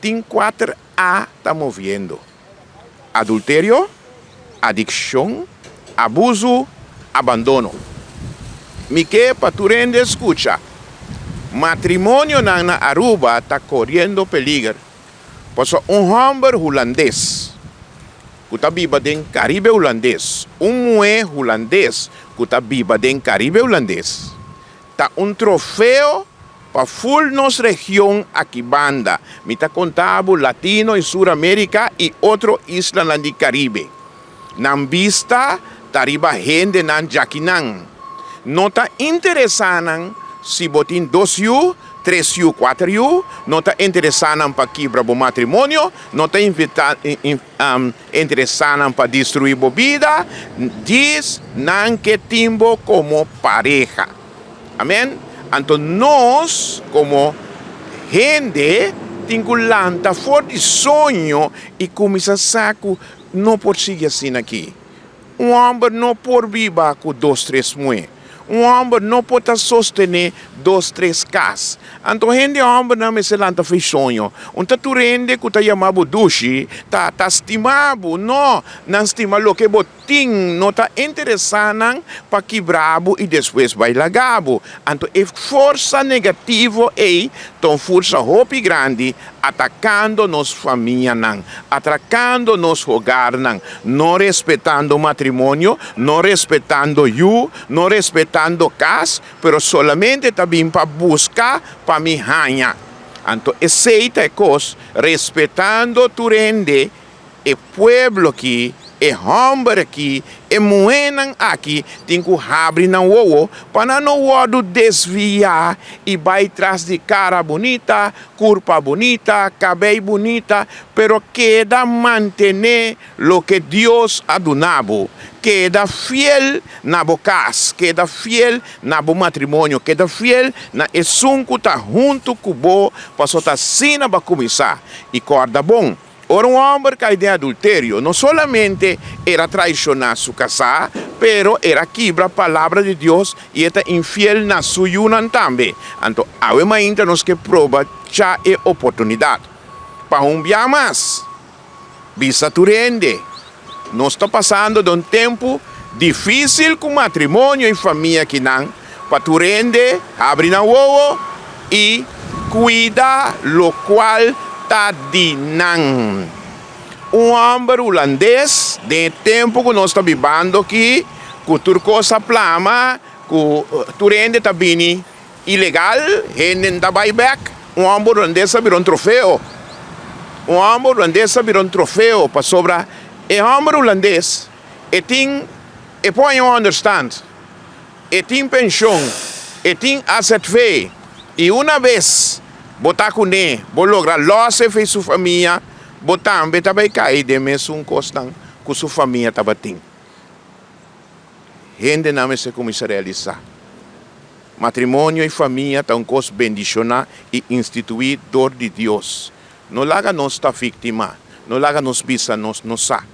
Tin kuater A ta moviendo, adulterio, adikshon, abusu, abandono. Mi ke pa tur hende skucha, matrimonionan na Aruba ta koriendo peliger pasobra un hòmber hulandes ku ta biba den Karibe Hulandes, un muhé hulandes ku ta biba den Karibe Hulandes, Ta un trofeo pa ful nos region aki banda. Mi ta konta bo Latino i Sur Amerika i otro islanan di Karibe. Nan bista ta riba hendenan djakinan. No ta interesá nan si bo tin dos yu, tres yu, kuater yu, no ta interesá nan pa kibra bo matrimonio, no ta Interesá nan pa destruí bo bida, djis nan ke tin bo komo pareha. Amèn. Anto nos komo hende tin ku lanta for di soño i kuminsá sa ku no por sigui asina aki. Un hòmber no por biba ku dos tres muhé. Un hòmber no por ta sostené dos tres kas. Anto hende hòmbernan mester lanta fei soño. Un ta tur hende ku ta yama bo dushi ta ta stima bo. No, nan stima loke bo tin. No ta interesá nan pa kibra bo i despues bai laga bo. Anto e forsa negativo ei ta un forsa hopi grandi atakando nos famianan, atrakando nos hogarnan, no respetando matrimonio, no respetando yu, no respetando kas, pero solamente ta bin pa buska pa mi haña. Anto esei ta e kos, respetando tur hende. E pueblo aki, e hòmber aki, e muhénan aki tin ku habri nan wowo pa nan no wòrdu desviá i bai tras di kara bunita, kurpa bunita, kabei bunita, pero keda mantené loke Dios a duna bo. Keda fiel na bo kas, keda fiel na bo matrimonio, keda fiel na esun ku ta huntu ku bo, pasobra ta asina bo a kuminsá. I kòrda bon, Ora un hòmber kai den adulterio, no solamente el a traishoná su kasá, pero el a kibra palabra di Dios i e ta infiel na su yunan tambe. Anto awe mainta nos ke probachá e oportunidat pa un bia mas bisa tur hende, Nos ta pasando den un tempu difísil ku matrimonio i famia kinan pa tur hende habri nan wowo i kuida lokual ta di nan. Un hòmber hulandes den e tempu ku nos ta bibando aki, ku tur kos a plama, ku tur hende ta bini ilegal, hende no ta bai bèk, un hòmber hulandes a bira un trofeo. Un hòmber hulandes a bira un trofeo pasobra e hòmber hulandes e tin e por haña un ònderstand. E tin penshon, e tin azv i una bes bo ta kuné, bo logra lòs e fe su famia, bo tambe ta bai kai den mesun kosnan ku su famia tabatin. Hendenan mester kuminsá realisá, matrimonio i famia ta un kos bendishoná i instituí dor di Dios. No laga nos ta víktima, no laga nos bisa nos no sa.